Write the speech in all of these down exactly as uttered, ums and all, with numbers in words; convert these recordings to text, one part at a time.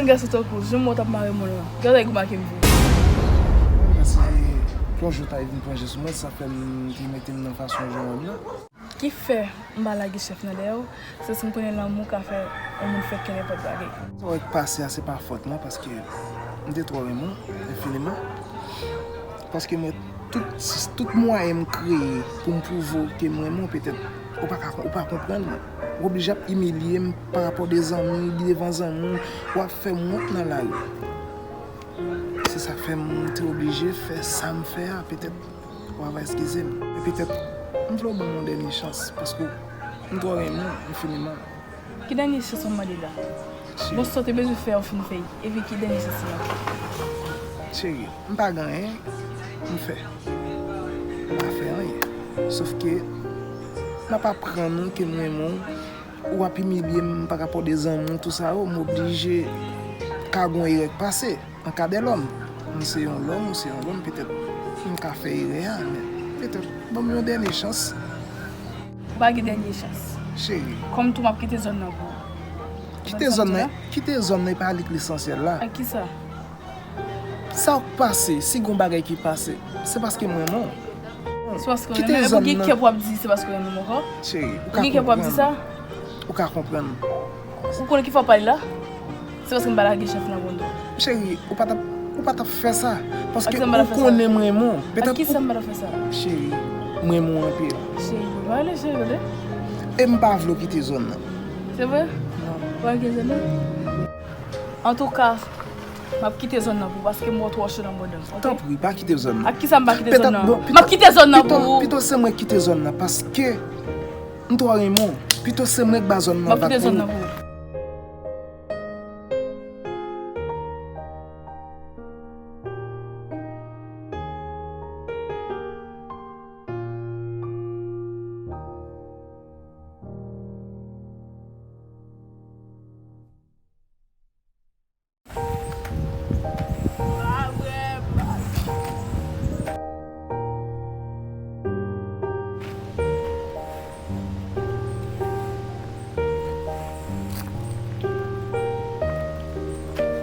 Gason tankou w, janm wè w t ap mare moun lan. Gade goumen ak m pou. Mwen se yon jou ta vin pran je sou mwen, sa fè m te mete m nan fason jan w wè m nan. Ki fè m pa lage chèf nan dèyè w, se si m konnen lanmou ka fè yon moun fè kenenpòt bagay. Sa w wè k pase a, se pa fòt mwen, paske m te twò renmen w enfiniman. Paske mwen, tout, tout mwayen m kreye pou m pwouve w ke m renmen w, petèt, ou pa ka, ou pa konprann mwen. Ou oblije ap imilye m pa rapò de zanmi, devan zanmi w, w ap fè m wont nan lari. Se sa k fè m te oblije fè sa m fè a, petèt. Ou pa va eskize m. E petèt, m vle w ban m yon dènye chans, paske m twò renmen w enfiniman. Ki dènye chans w ap mande la? Cheri. Bon, sa w te bezwen fè, w fin fè l. Epi ki dènye chans li an? Cheri, m pa gen anyen m fè. M pa fè anyen. Sòf ke m ap aprann ou ke m renmen w. Ou ap imilye m pa rapò de zanmi w, tou sa yo, m oblije ka gon erè k pase. An ka dè lòm, m se yon lòm, ou se yon lòm, petèt m ka fè erè a, men petèt, ban m yon dènye chans. Ou pa gen dènye chans. Cheri. Kòm tou m ap kite zòn nan pou ou. Kite zòn nan, kite zòn nan, e pa li k lesansyèl la. Ak kisa? Sa k pase, si gon bagay ki pase, se paske m renmen w. Se paske w renmen m, epi w gen kè pou w ap di se paske w renmen m ankò? Cheri, ou ka konprann. Ou gen kè pou w ap di sa? Ou ka konprann. Ou konnen ki fè w pale la? Se paske m pa lage chèf nan bon do. Cheri, ou pa t ap, ou pa t ap fè sa. Paske ou konnen m renmen w. Ak kisa m pa t ap fè sa? Cheri, m renmen w anpil. Cheri, pa pale, cheri, tande. E m pa vle w kite zòn nan. Se vre? Non. Ou pa vle kite zòn nan? Antouka, m ap kite zòn nan pou ou paske m wè w twò cho nan bòdè m, oke? Tanpri, pa kite zòn nan. Ak kisa m pa kite zòn nan? M ap kite zòn nan pou ou. Pito se mwen k kite zòn nan paske m twò renmen w. Pito se mwen k ba zòn nan vag pou ou. M ap kite zòn nan pou ou.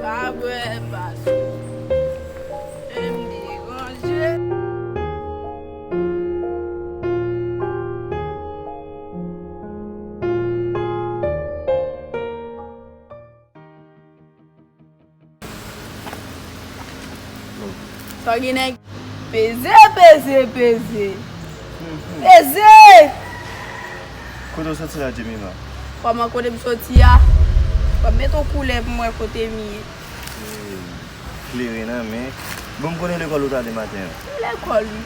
Pa bwè, pa sou. M deranje. Sa gen nèg peze, peze, peze. Peze! Kote w soti la, Jemima? Kòman kote m soti a? W ap mete yon koulè pou m wè kote m ye. Klere nan men. Bon, m konnen lekòl ou t ale maten an. Lekòl, wi.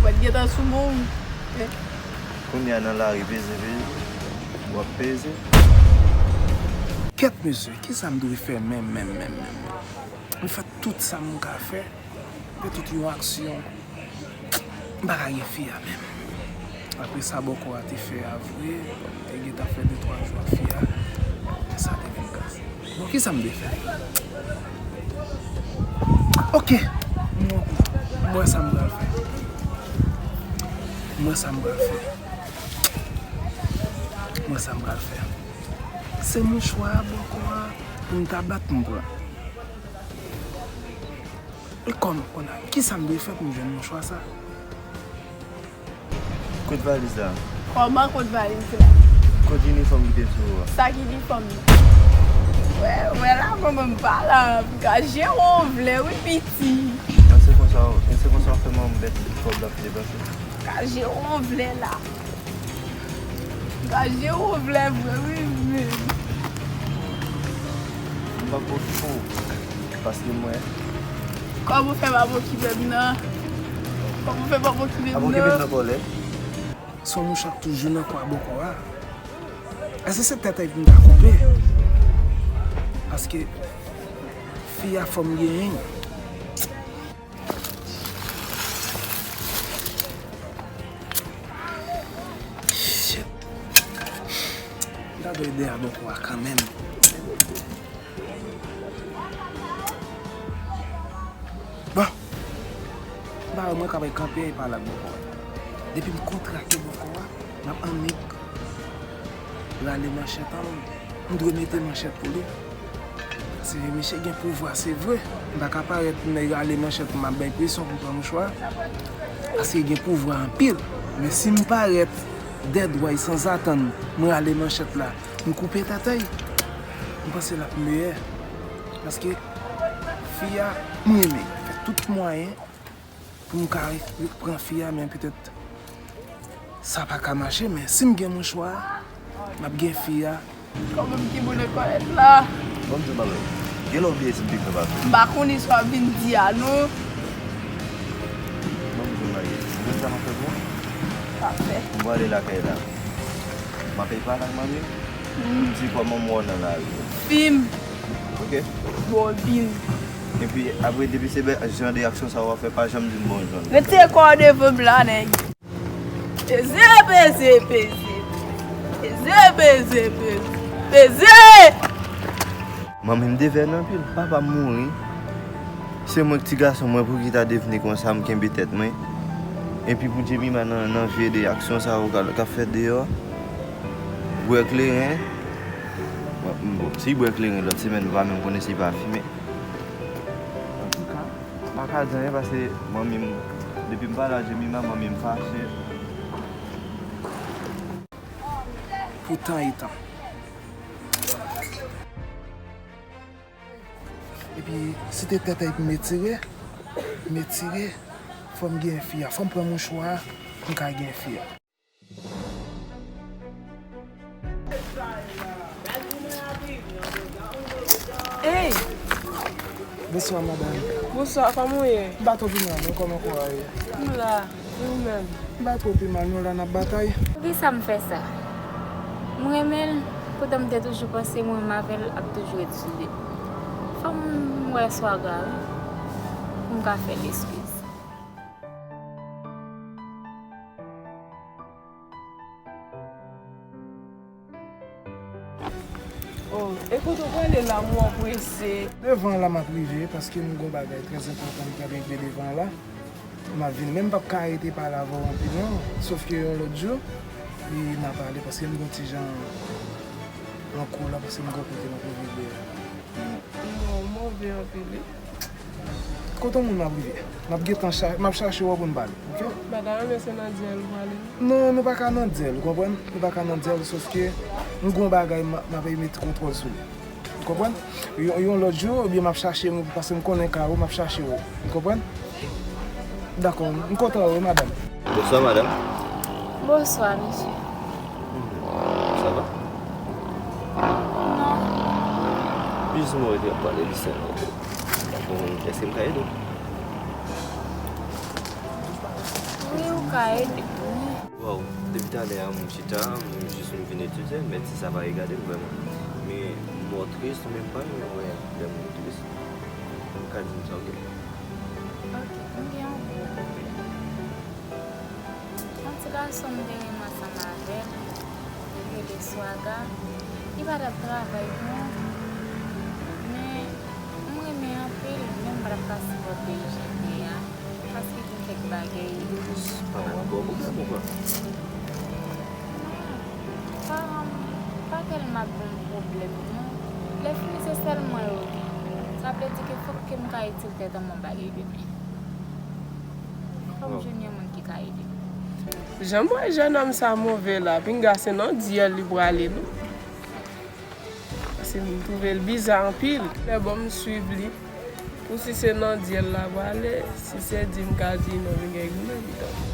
Mwen t gentan sou men w. Kounye a nan lari peze, peze. W ap peze. Kèt, mesye, kisa m dwe fè menm, menm, menm, menm? M fè tout sa m ka fè. M fè tout yon aksyon. M pa ka gen fi a menm. Apre sa bòkò a te fè a vre, te gentan fè de twa jou ak fi a, sa te vin grav. Bon, kisa m dwe fè? Oke, m wè, m wè sa m pral fè. M wè sa m pral fè. M wè sa m pral fè. Se mouchwa a bòkò a pou m ta bat m pran. E kòman, kounye a, kisa m dwe fè pou m jwenn mouchwa sa? Kot valiz la? Kòman kot valiz la? Kot inifòm ki te sou ou a? Sa k inifòm nan? Wè, wè la, manman m pa la. M ka jere w vle, wi, piti. An se konsa, an se konsa w fè manman m bèt kòb l ap depanse. M ka jere w vle la. Gaje ou vle vre, wi, men. M p ap okipe w, paske mwen. Kòman w fè p ap okipe m nan? Kòman w fè p ap okipe m nan? Ap okipe m nan vòlè. Se yon mouch k toujou nan kò a bòkò a. Èske se tèt li pou m ta koupe? Paske fi a fò m genyen. Shit. M ta dwe ede a bòkò a kanmenm. Bon. M pa wè mwen kapab kanpe e pale ak bòkò a. Depi m kontre ak bòkò a, m ap annik rale manchèt an. M dwe mete manchèt pou li. Se, misye gen pouvwa, se vre. M pa ka parèt, m rale manchèt, m ap bay presyon pou m pran mouchwa. Paske gen pouvwa anpil. Men si m parèt dèdway sanzatann, m rale manchèt la, m koupe tèt li, m panse l ap meyè. Paske fi a, m renmen. Fè tout mwayen pou m ka pran fi a, men petèt sa pa ka mache, men si m gen mouchwa a, m ap gen fi a. Kòman m ki boule kòlèt la? Ban m di w bagay. Gen lè w bliye si m te fè bagay. M pa konn istwa w vin di a non. Ban m di w bagay. Ou konn sa m ap fè pou ou? Sa fè. M prale lakay la. M ap pale ak manmi m. M di kòman m wè w nan lari. Fim. Ok. Bobin. Epi apre, depi se jan de aksyon sa w ap fè, pa janm di m bonjou. Retire kò w devan m la, nèg. Peze, peze, peze. Peze, peze, peze. Peze! Manmi m devèn anpil. Papa m mouri. Se mwen k ti gason mwen pou ki ta devni konsa, m kenbe tèt mwen. Epi pou Jemima nan, nan vye de aksyon sa yo k ap fèt deyò. Bwè kleren. Bon, si bwè kleren lòt semèn, nou pa menm konnen si pa fimen. Antouka, m pa ka di anyen paske manmi m, depi m pale a Jemima, manmi m fache. Pou tan e tan. Epi, si te tèt a epi m etire, m etire, fò m gen fi a. Fò m pran mouchwa a pou m ka gen fi a. Ey! Bonswa, madanm. Bonswa, kòman w ye? M pa twò pi mal, non, kòman kò a ye? M la, e ou menm? M pa twò pi mal, non, la n ap batay. Poukisa m fè sa? M renmen l, poutan m te toujou panse mwen menm avè l ap toujou ret sou de. Fò m wè Swaga, wi, pou m ka fè l eskiz. Oh, e kote w prale la, m wè w prese. Devan la m ap rive, paske m gon bagay trè enpòtan m pral regle devan la. M ap vini, men m p ap ka rete pale avè w anpil non. Sòf ke yon lòt jou, e n a pale, paske m gon ti jan ankou la, paske m gon kote m ap rive a. Non, move anpil, wi. Kote moun m ap rive? M ap gentan cha-, m ap chache w pou n pale, ok? Madanm, men se nan dyèl ou prale? Non, nou pa ka nan dyèl, ou konprann? Nou pa ka nan dyèl, sòf ke m gon bagay m, m ap mete kontwòl sou li. Ou konprann? Yon, yon lòt jou, oubyen m ap chache w, paske m konnen ka ou, m ap chache w. Ou konprann? Dakò, m kontan wè w, madanm. Bonswa, madanm. Bonswa, mesye. Sa va? Non. Jis mwen rete ap pale de sèl. Bon, èske m ka ede w? Wi, ou ka ede m, wi. Waw, depi talè a, m chita, m jis m vin etidye, men ti sa pa regade m vrèman. Men m wè w tris, men m pa renmen wè lè moun tris. Ou ka di m sa w gen. Ok, m gen yon gwo pwoblèm. Yon ti gason m te renmen ansanm avè l, li rele Swaga. Li pa t ap travay non. Men, m renmen anpil, men m pa t ap ka sipòte l jan l ye a, paske gen kèk bagay. Sa pa yon gwo pwoblèm ou kwè? Non, paran m pa tèlman ap ban m pwoblèm non. Lèfini se sèl mwen yo gen. Sa vle di ke fòk ke m ka itil tèt an m yon bagay demen. Fò m jwenn yon moun ki ka ede m. Jan m wè jennonm sa move la, pinga se nan dyèl li prale non. Paske m twouve l biza anpil. Lè bon m swiv li. Pou si se nan dyèl la prale, si se di m ka di non, pinga egoumen m tonbe.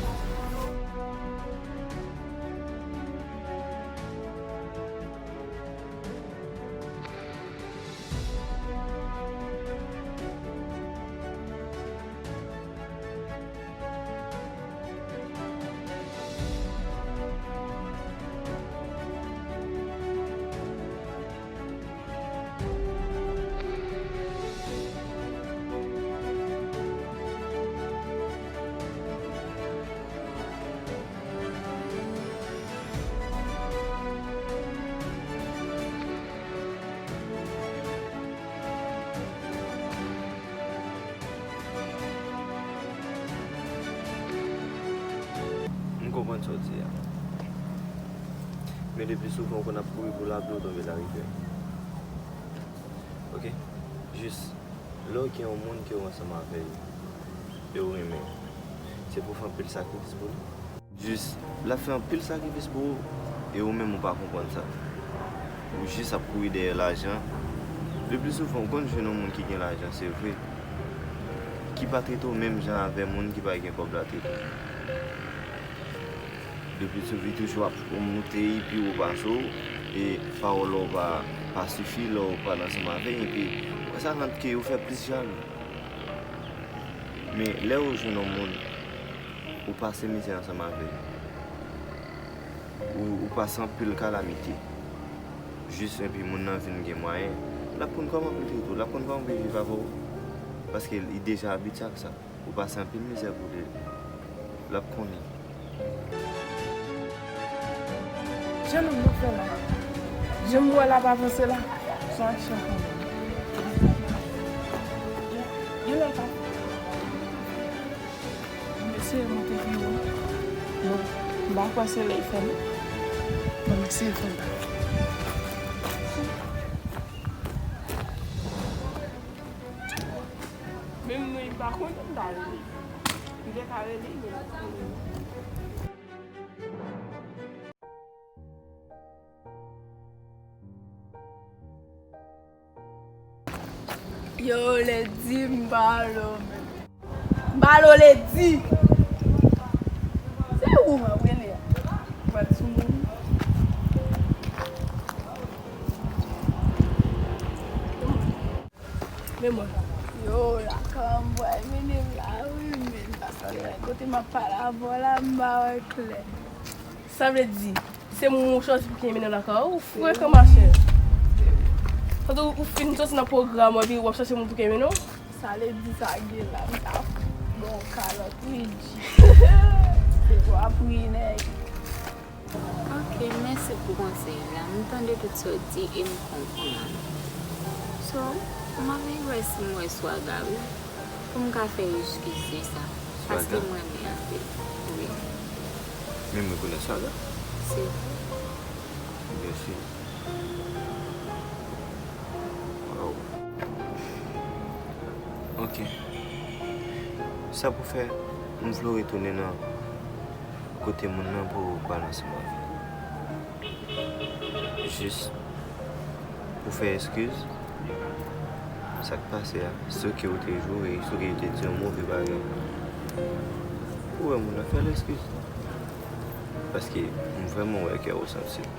M konprann sa w di a. Men le pli souvan ou konn ap kouri pou lapli, ou tonbe larivyè. Ok? Jis, lè w gen yon moun ke w ansanm avè l, e w renmen, se pou w fè anpil sakrifis pou li. Jis, l ap fè anpil sakrifis pou ou, e ou menm ou pa konprann sa. Ou jis ap kouri dèyè lajan. Le pli souvan, ou konn jwenn yon moun ki gen lajan, se vre, ki pa trete w menm jan avè moun ki pa gen kòb la trete w. Depi sou vi toujou ap moute, pi wo pase w, e pawòl ou pa, pa sifi lè w pale ansanm avè l, epi sa rend ke ou fè plis jalou. Men lè ou jwenn yon moun, ou pase mizè ansanm avè l, ou, ou pase anpil kalamite, jis epi moun nan vin gen mwayen, l ap konn kòman pou l trete w, l ap konn kòman pou l viv avè w, paske li deja abitye ak sa. Ou pase anpil mizè pou li, l ap konnen. Jan nonm nan fè la, jan m wè l ap avanse la, se aksyon kanmenm. Gen lè l ka fè. M eseye monte pi wo. Bon, m pa kwè se lè l fè non. Bon, m eseye fè l. Menm non, li pa konnen m ta rele. M te ka rele, men li pa konnen. Yo, Lady, m ba lo menm. M ba lo, Lady. Se ou m ap rele a. Ou pral sou moun. Men mwen. Yo, lakay an bway mennen m la, wi, men, paske kote m ap pale avè w la, m pa wè klè. Sa vle di, se moun ou chwazi pou ki mennen w lakay ou, ou frekan, machè. Tankou ou fin soti nan pwogram ou, epi w ap chache moun pou ki mennen w. Sa vle di sa gen la, m ta bon kalòt, wi, G. Se pou apri, nèg. Ok, mèsi pou konsèy la. M tande tout sa w di e m konprann. So, m ap vin wè si m wè Swaga, wi. Pou m ka fè eskiz li sa. Paske m renmen anpil. Wi. Men m rekonèt Swaga. Se vre. Byen si. Waw. Ok. Sa pou fè, m vle w retounen nan kote moun nan pou w pale ansanm avè l. Jis pou fè eskiz, sa k pase a, se ke ou te joure, se ke yo te di yon move bagay. Ou wè moun nan, fè l eskiz. Paske m vrèman wè kè ou sansib.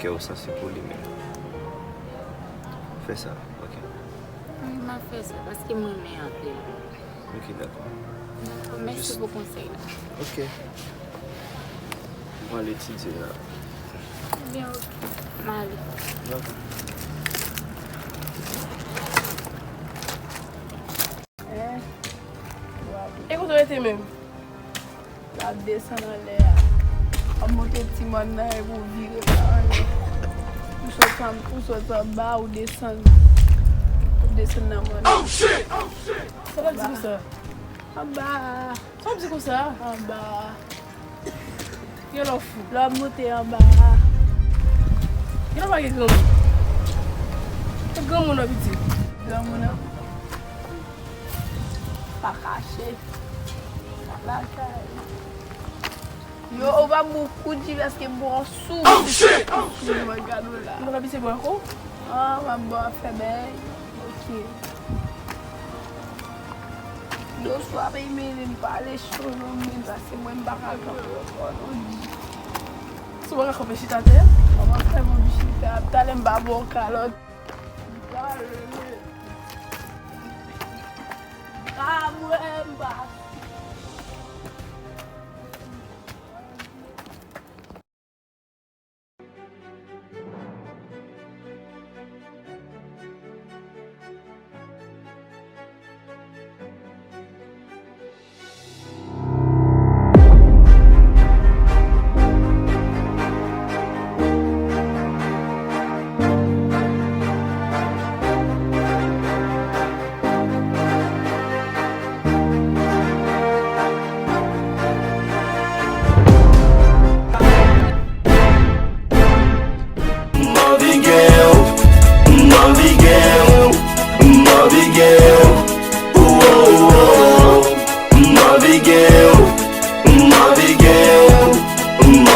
Kè ou sansib pou li menm. Fè sa, ok? Wi, m ap fè sa, paske m renmen anpil. Ok, dakò. Dakò, mèsi pou konsèy la. Ok. Mwen al etidye la. Ebyen, ok. M ale. Ok. E kote w rete menm? L ap desann anlè a. W ap monte ti mòn nan epi w vire pa anlè. Ou sot an, ou sot anba, ou desann. Ou desann nan mòn nan. Sa w ap di konsa? Anba. Sa w ap di konsa? Anba. Gen lè w fou. Lè w ap monte anba. Gen lè w pa gen granmoun. Se granmoun w ap di. Granmoun an. Pa kache. Lakay. Yo, ou pa bon kou di paske m pran sou. Oh, shit! Oh, shit! Mwen gade w la. Ou pa ka pise bò ankò? Ah, m ap bò ap fè bèy. Ok. Yo, swa pe imilye m pale cho non, men paske mwen m pa ka kanpe ankò non. Si w pa ka kanpe chita atè a? Kòman fè m ap chita? Talè m pa ba w kalòt. Talè. Ka mwen m pa.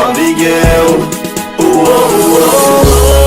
Abigail. Ooh, ooh, ooh, ooh.